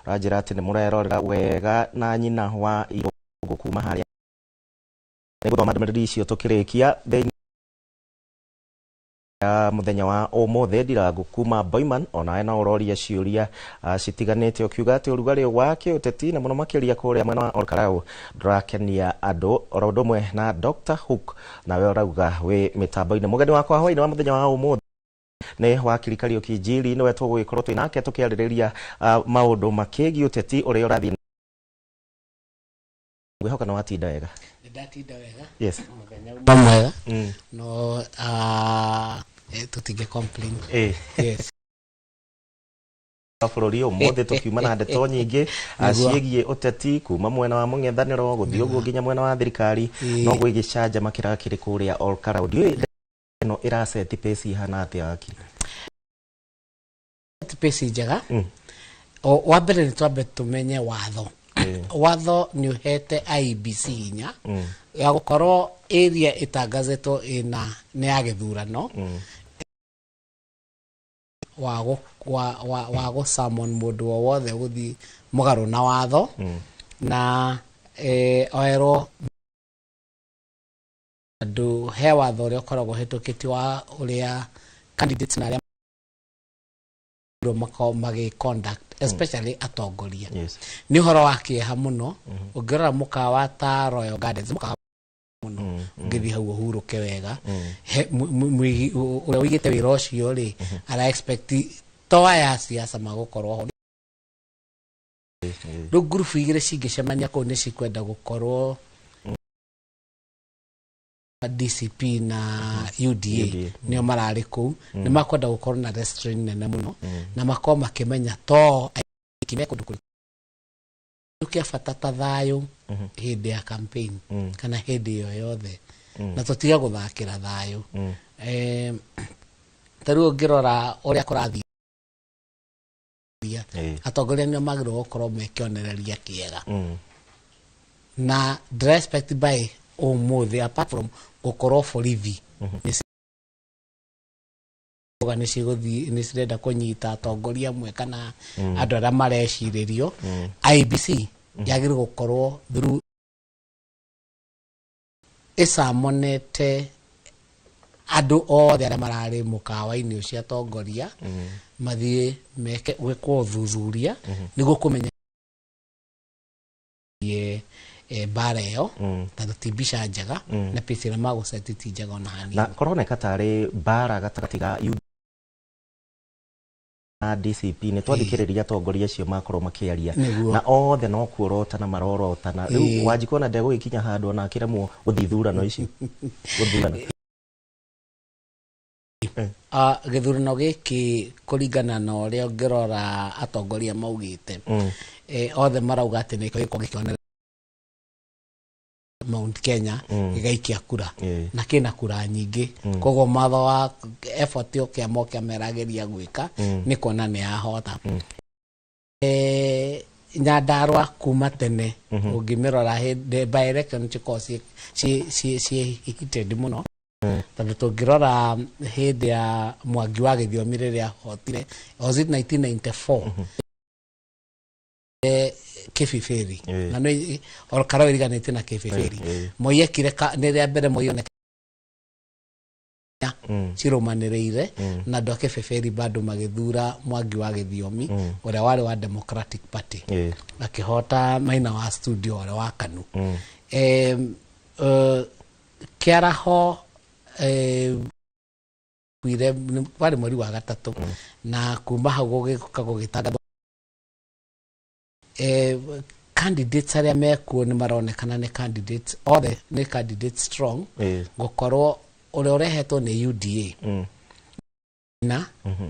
Ũranjĩra atĩ nĩ mũrerorera wega na nyina wa Irũngũ kuma harĩa. Nĩ gũthoma ndũmĩrĩri icio tũkĩrĩkia thĩinĩ ya mũthenya wa ũmũthĩ. Ndirangu kuma Boiman, onawe no ũroria ciũria citiganĩte, ũkiuga atĩ ũrugarĩ wa kĩũteti na mũno makĩria kũrĩa mwena wa Olkarau ndũrakenia andũ, oro ũndũ ũmwe na Dr. Hook, nawe ũrauga wĩ mĩtambo-inĩ. Mũgeni wakwa hwaĩ-inĩ wa mũthenya wa ũmũthĩ nĩ wakiri Kariũki Njiri, nĩwe tũgũgĩkorwo twĩ nake tũkĩarĩrĩria maũndũ makĩgiĩ ũteti ũrĩa ũrathiĩ. Ngwĩhoka nĩ watinda wega. Ndatinda wega. Yes. Mũthenya uma mwega. No tũtingĩ complain. Yes. Bũrũri ũmũthĩ tũkiuma na ndeto nyingĩ ciĩgiĩ ũteti kuma mwena wa mũng'ethanĩro gũthiĩ ũguo nginya mwena wa thirikari. No gwĩgĩcanjama kĩrĩa kĩrĩ kũrĩa Olkarau, ndiũĩ ĩno ĩraceti pace ihana atĩa, wakiri? Pace njega. O, wa mbere nĩ twambe tũmenye watho. Watho nĩ ũhete IEBC hinya ya gũkorwo area ĩtangazĩtwo ĩna nĩ ya gĩthurano wa gũ- wa wa wa gũ summon mũndũ o wothe gũthiĩ mũgarũ na watho na oerwo andũ. He watho ũrĩa ũkoragwo ũhĩtũkĩtio wa ũrĩa candidates na arĩa makoragwo magĩ conduct, especially atongoria. Nĩ ũhoro wa kĩeha mũno ũngĩrora mũkawa ta Royal Gardens, mũkawa mũno ũngĩthiĩ hau ũhurũke wega. Ũrĩa ũigĩte wĩra ũcio rĩ, ara expect to aya siasa magũkorwo ho. Rĩu ngurubu igĩrĩ cingĩcemania kũu nĩ cikwenda gũkorwo DCP na UDA. UDA. Nĩo mararĩ kũu, nĩ makwenda gũkorwo na restraint nene mũno na makorwo makĩmenya to aiki me kũndũ kũrĩ kĩa bata ta thayũ hĩndĩ ya campaign kana hĩndĩ ĩyo yothe, na tũtige gũthakĩra thayũ. Ta rĩu ũngĩrora ũrĩa kũrathiĩ, atongoria nĩo magĩrĩirwo gũkorwo me kĩonereria kĩega na respect by ũmũthĩ. Apart from gũkorwo borithi nĩ nĩ cigũthiĩ, nĩ cirenda kũnyita atongoria amwe kana andũ arĩa marecirĩrio, IEBC yagĩrĩirwo gũkorwo through ĩcamonete andũ othe arĩa mararĩ mũkawa-inĩ ũcio, atongoria mathiĩ meke gwĩkwo ũthuthuria nĩguo kũmenya mbara ĩyo, tondũ ti mbica njega na pace ĩrĩa magũceti ti njega ona hanini. Na kũroneka tarĩ mbara gatagatĩ ga UDA na DCP. Nĩ twathikĩrĩria atongoria acio makorwo makĩaria na othe no kuorotana marorotana. Rĩu Wanjikũ ona ndegũgĩkinya handũ ona akĩremwo gũthiĩ ithurano ici gũthurana. Gĩthurano gĩkĩ, kũringana na ũrĩa ũngĩrora atongoria maugĩte, othe marauga atĩ nĩ gĩkorwo gĩkĩonera Mount Kenya gĩgaikia kura na kĩna kura nyingĩ. Koguo matho wa effort yo kĩama o kĩama ĩrageria gwĩka nĩ kuona nĩ yahota. Nyandarua kuma tene ũngĩmĩrora hĩndĩ by election cikoragwo ciĩ heated mũno, tondũ tũngĩrora hĩndĩ ya Mwangi wa Gĩthiomi rĩrĩa ahotire, was it 1994, Kĩbĩbĩri na nĩ Olkarau ĩriganĩtie na Kĩbĩbĩri. Moi ekire nĩ rĩa mbere Moi oneka cirũmanĩrĩire na andũ a Kĩbĩbĩri bado magĩthura Mwangi wa Gĩthiomi ũrĩa warĩ wa Democratic Party, akĩhota Maina wa Studio ũrĩa wa KANU. Kĩaraho kuire kwarĩ mweri wa gatatũ, na kuma hau gũgĩũka gũgĩtangathwo candidates arĩa mekuo nĩ maronekana nĩ candidates othe nĩ candidates strong, gũkorwo ũrĩa ũrehetwo nĩ UDA na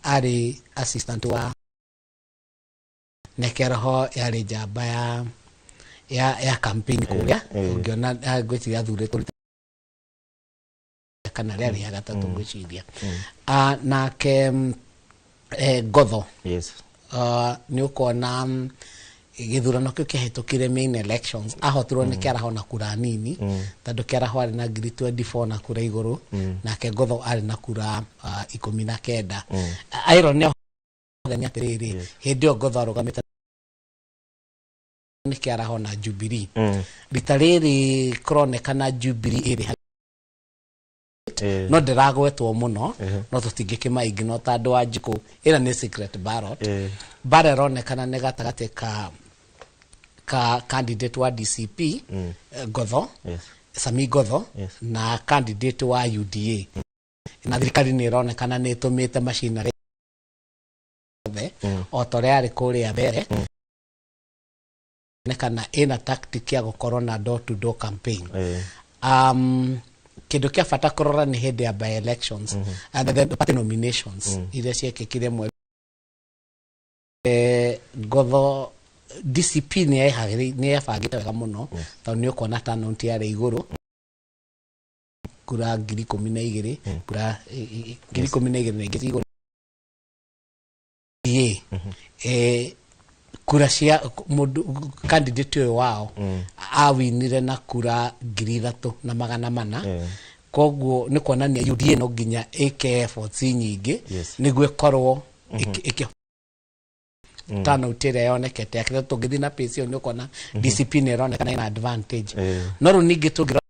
arĩ assistant wa Nekeroho, yarĩ njamba ya campaign kũrĩa. Ũngĩona ngwĩciria athurĩtwo rita kana rĩarĩ ya gatatũ ngwĩciria. Nake Ngotho, nĩ ũkuona gĩthurano kĩu kĩahĩtũkire, main elections, ahotirwo nĩ Kĩaraho na kura nini, tondũ Kĩaraho arĩ na ngiri 24 na kura igũrũ, nake Ngotho arĩ na kura 19. Irony othe nĩ atĩrĩrĩ, hĩndĩ ĩyo Ngotho arũgamĩte Nĩ kĩaraho na Jubilee. Rita rĩrĩ kũronekana Jubilee ĩrĩ no ndĩragwetwo mũno, no tũtingĩkĩmaingĩ no tondũ wa njikũ ĩna nĩ secret ballot. Mbara ĩronekana nĩ gatagatĩ ka candidate wa DCP, Ngotho, Sami Ngotho, na candidate wa UDA, na thirikari nĩ ĩronekana nĩ ĩtũmĩte machinery othe o ta ũrĩa yarĩ kũrĩa mbere, kana ĩna tactic ya gũkorwo na door to door campaign. Kĩndũ kĩa bata kũrora nĩ hĩndĩ ya by elections and then party nominations iria ciekĩkire mweri Ngotho, DCP nĩ yebangĩte wega mũno, tondũ nĩ ũkuona turnout yarĩ igũrũ, kura 12,000, kura 12,000 na ingĩ igũrũ. Kura cia mũndũ candidate ũyũ wao awinire na kura 3,400. Koguo nĩ kuonania UDA no nginya ĩke efforts nyingĩ nĩguo ĩkorwo turnout ĩrĩa yonekete yake. Tũngĩthiĩ na pace ĩyo, nĩ ũkuona DCP nĩ ĩronekana ĩna advantage. No rĩu ningĩ tũngĩrora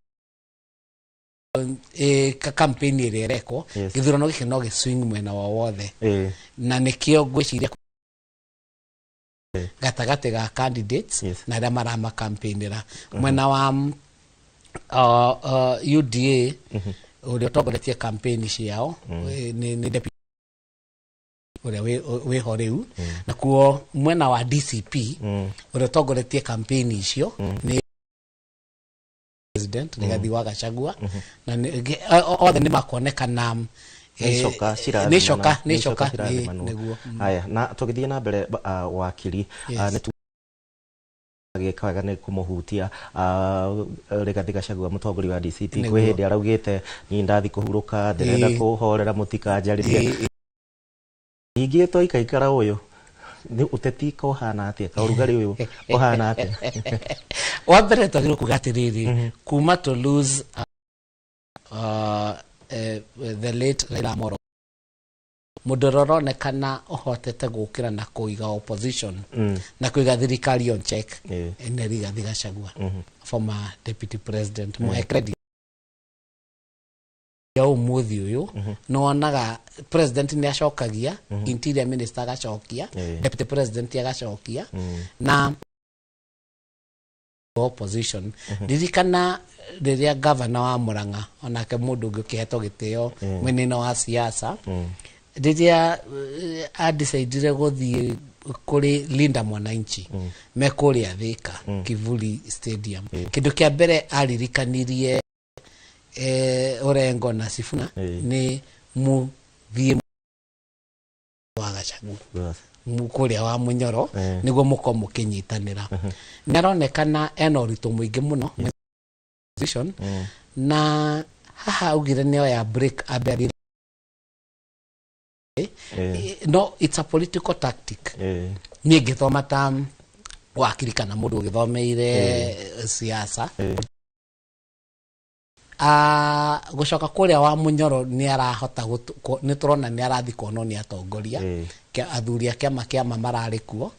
campaign ĩrĩa ĩrekwo, gĩthurano gĩkĩ no gĩswing mwena wa wothe, na nĩkĩo ngwĩciria gatagatĩ ga candidates na arĩa maramacampaignĩra mwena wa UDA, ũrĩa ũtongoretie campaign ciao nĩ deputy ũrĩa wĩho rĩu, nakuo mwena wa DCP, ũrĩa ũtongoretie campaign icio nĩ President Rigathi wa Gachagua, na othe nĩ makuonekana. Nĩ icoka. Nĩ icoka, nĩ icoka. Cirathimanwo. Nĩguo. Haya, na tũgĩthiĩ na mbere, wakiri, nĩ gĩka wega nĩ kũmũhutia Rigathi Gachagua, mũtongoria wa DCP. Kwĩ hĩndĩ araugĩte, "Niĩ ndathi kũhurũka, ndĩrenda kũhorera, mũtikanjarĩrie." Ningĩ twaikaikara ũyũ nĩ ũteti ka ũhana atĩa, ka ũrugarĩ ũyũ ũhana atĩa? Wa mbere twagĩrĩirwo kuga atĩrĩrĩ, kuma to lose the late Raila Amolo, mũndũ ũrĩa ũronekana ũhotete gũkĩra na kũiga opposition na kũiga thirikari on check nĩ Rigathi Gachagua, former deputy president. Mũhe credit ya ũmũthĩ ũyũ, nĩ wonaga president nĩ acokagia, interior minister agacokia, deputy president agacokia, na opposition. Ririkana rĩrĩa gavana wa Murang'a, onake mũndũ ũngĩ ũkĩhetwo gĩtĩo mwena-inĩ wa siasa, rĩrĩa adecidire gũthiĩ kũrĩ Linda Mwananchi me kũrĩa Thika Kivuli Stadium, kĩndũ kĩa mbere aririkanirie Orengo na Sifuna nĩ mũthiĩ wa Gachagua kũrĩa wa Mũnyoro nĩguo mũkorwo mũkĩnyitanĩra. Nĩ aronekana ena ũritũ mũingĩ mũno opposition, na haha augire nĩ oya break ambe athiĩ. No it's a political tactic. Niĩ ngĩthoma ta wakiri kana mũndũ ũgĩthomeire siasa, gũcoka kũrĩa wa Mũnyoro nĩ arahota nĩ tũrona nĩ arathi kuonwo nĩ atongoria athuri a kĩama mararĩ kuo.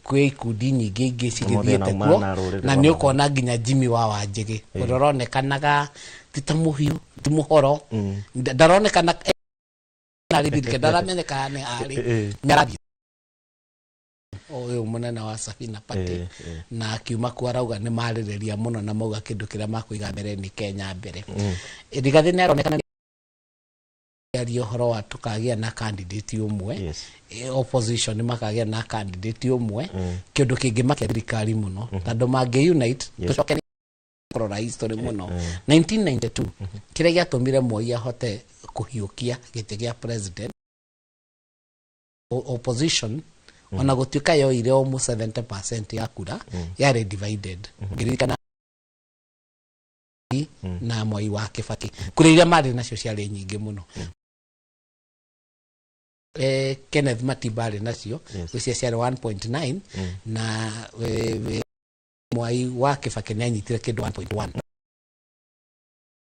Kwĩ ikundi nyingĩ ingĩ cigĩthiĩte nauma kuo na rũrĩrĩ na rwa nĩ ũkuona nginya Jimmy wa Wanjĩgĩ, ũrĩa ũronekanaga ti ta mũhiũ ti mũhoro, ndaronekana arĩ thirikari, ndaramenyekana nĩ arĩ nĩ arathiĩ ũyũ mũnene wa Safina Party, na akiuma kuo arauga nĩ marĩrĩria mũno na mauga kĩndũ kĩrĩa makũiga mbere nĩ Kenya mbere. Rigathĩ nĩ aronekana aria ũhoro wa tũkagĩa na candidate ũmwe, opposition makagĩa na candidate ũmwe, kĩndũ kĩngĩmakia thirikari mũno, tondũ mangĩ unite. Tũcoke kũrora history mũno, 1992, kĩrĩa gĩatũmire Moi ahote kũhiũkia gĩtĩ gĩa president, opposition ona gũtuĩka yoire almost 70% ya kura, yarĩ divided. Ngĩririkana na Mwai wa Kibaki, kura iria marĩ nacio ciarĩ nyingĩ mũno. Kenneth Matiba arĩ nacio gwĩcia ciarĩ 1.9, na Mwai wa Kibaki nĩ anyitire kĩndũ 1.1,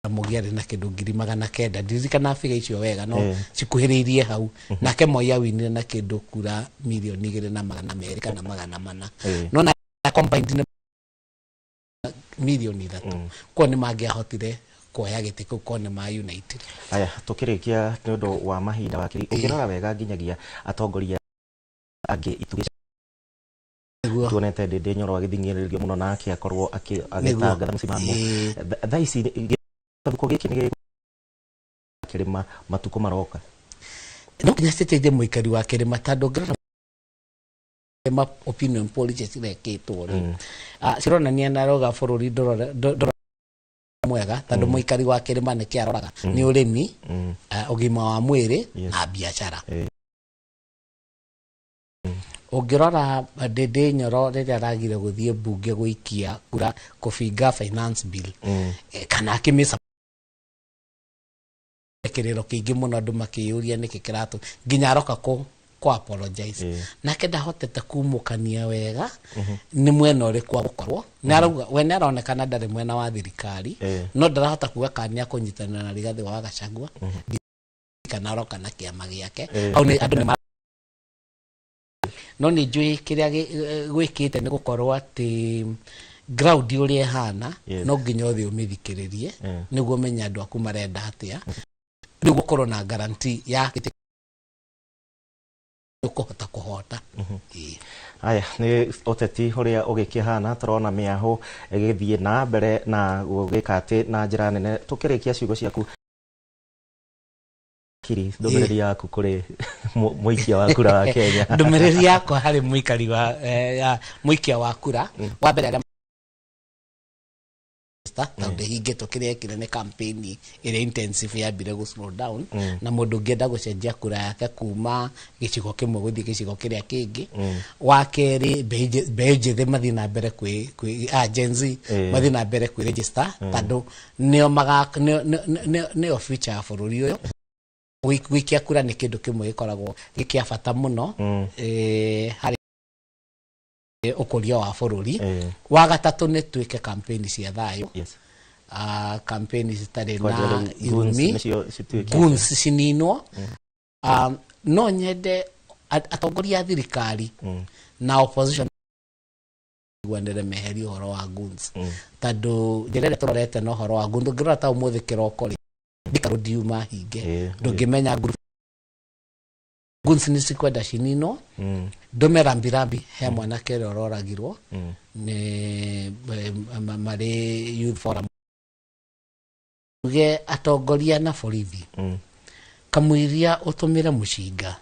Ramogi arĩ na kĩndũ 900,000. Ndirikana biga icio wega, no cikuhĩrĩirie hau. Nake Moi awinire na kĩndũ kura 2,200,000 kana 400. No na Combined nĩ 3 million. Koguo nĩ mangĩahotire kuoya gĩtĩ kĩu korwo nĩ ma united. Aya, tukĩrĩkia nĩ ũndũ wa mahinda, wakiri, ũngĩrora wega nginyagia atongoria angĩ itugĩ tuonete Ndĩndĩ Nyoro agĩthing'ĩrĩrio mũno nake akorwo agĩtangatha mũsimamo. Thaa ici gĩthuko gĩkĩ nĩ kĩrĩma matukũ maroka. No nginya citeithie mũikari wa kĩrĩma, tondũ ũngĩrora ma opinion poll icio cirekĩtwo rĩ, cironania na roga bũrũri ndũrora mwega, tondũ mũikari wa kĩrĩma nĩkĩ aroraga? Nĩ ũrĩmi, ũgima wa mwĩrĩ na biacara. Ũngĩrora Ndĩndĩ Nyoro rĩrĩa aragire gũthiĩ mbunge gũikia kura kũbinga finance bill, kana akĩmĩca kĩrĩro kĩingĩ mũno, andũ makĩyũria nĩkĩ kĩratũ nginya aroka kũ apologize. Nake ndahotete kumũkania wega nĩ mwena ũrĩkũ agũkorwo. Nĩ arauga we nĩ aronekana ndarĩ mwena wa thirikari, no ndarahota kuga kana nĩ akũnyitanĩra na Rigathĩ wa Gachagua kana aroka na kĩama gĩake. Hau nĩ andũ nĩ no nĩ njũĩ kĩrĩa gwĩkĩte nĩ gũkorwo atĩ ground ũrĩa ĩhana, no nginya ũthiĩ ũmĩthikĩrĩrie nĩguo ũmenye andũ aku marenda atĩa, nĩguo ũkorwo na guarantee ya gĩtĩ ũkũhota kũhota. Ĩĩ. Aya nĩ ũteti ũrĩa ũgĩkĩhana, tũrona mĩahũ ĩgĩthiĩ na mbere na gũgĩka atĩ na njĩra nene. Tũkĩrĩkia, ciugo ciaku kiri, ndũmĩrĩri yaku kũrĩ mũikia wa kura wa Kenya. Ndũmĩrĩri yakwa harĩ mũikari wa ya mũikia wa kura, wa mbere arĩa tondũ ndĩhingĩtwo, kĩrĩa ekire nĩ campaign ĩrĩa intensive yambire gũ slow down, na mũndũ ũngĩenda gũcenjia kura yake kuma gĩcigo kĩmwe gũthiĩ gĩcigo kĩrĩa kĩngĩ. Wa kerĩ, mbeũ njĩthĩ mathiĩ na mbere kwĩ Gen Z mathiĩ na mbere kwĩ register, tondũ nĩo maga nĩo future ya bũrũri ũyũ. Gũikia kura nĩ kĩndũ kĩmwe gĩkoragwo gĩ kĩa bata mũno harĩ ũkũria wa bũrũri. Wa gatatũ, nĩ twĩke campaign cia thayũ, campaign citarĩ Kwanja na rĩu goons irumi. Nĩcio cituĩkĩte. Goons cininwo. No nyende atongoria a thirikari na opposition iguanĩre meherie ũhoro wa goons, tondũ njĩra ĩrĩa tũrorete na ũhoro wa goons, ũngĩrora ta ũmũthĩ kĩroko rĩ, Thika Road yuma hinge, ndũngĩmenya goons nĩ cikwenda cininwo. Ndũme rambirambi he mwanake ũrĩa ũroragirwo nĩ marĩ youth forum, uge atongoria na borithi kamũiria ũtũmĩre mũcinga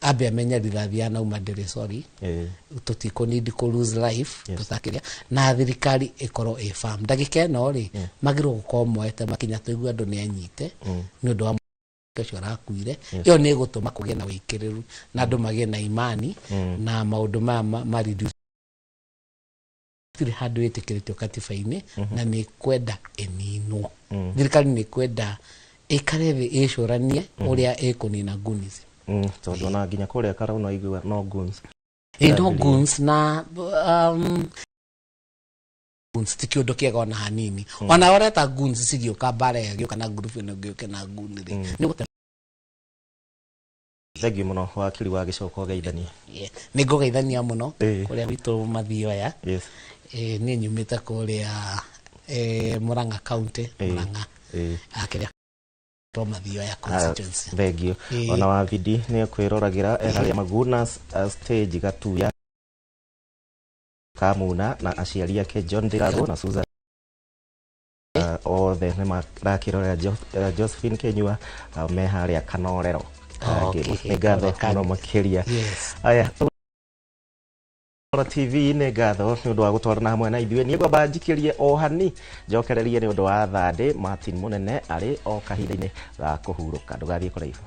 ambe amenye rithathi yanauma ndĩrĩ sorry. Tũtikũ kũ lose life. Tũtakĩrĩa na thirikari ĩkorwo ĩ firm ndagĩka ĩno rĩ, magĩrĩirwo gũkorwo moete makinya tũigue andũ nĩ anyite nĩ ũndũ wa mwanake ũcio ũrakuire. Ĩyo nĩ ĩgũtũma kũgĩe na wĩkĩrĩru na andũ magĩe na imani na maũndũ maya ma reduce. Gũtirĩ handũ ĩtĩkĩrĩtio katiba-inĩ na nĩ kwenda ĩninwo. Thirikari nĩ kwenda ĩikare thĩ ĩcũranie ũrĩa ĩkũnina goons. Tondũ ona nginya kũrĩa Karau no igua no goons. Ĩ, no goons na goons ti kĩũndũ kĩega ona hanini. Ona ũreta goons cigĩũka mbara ĩgĩũka na ngurubu ĩno ĩngĩũke na gun rĩ, nĩ gũte. Thengiũ mũno, wakiri wa gĩcoka ũgeithanie. Yeah. Nĩ ngũgeithania mũno kũrĩa gwitũ Mathioya. Niĩ nyumĩte kũrĩa Murang'a County, Murang'a, kĩrĩa to Mathioya constituency. Thengiũ. Ona wa vidi nĩ kwĩroragĩra e harĩa Maguna stage Gatuya Kamuna na aciari ake John Ndirago na Susan, othe nĩ marakĩrorera Josephine Kinyua, me harĩa Kanorero. Nĩ ngatho mũno makĩria. Aya TV, nĩ ngatho nĩ ũndũ wa gũtwarana hamwe na ithuĩ. Niĩ ngwamba njikĩrie o hani njokererie nĩ ũndũ wa thandĩ Martin Mũnene arĩ o kahinda-inĩ ga kũhurũka. Ndũgathiĩ kũraihu.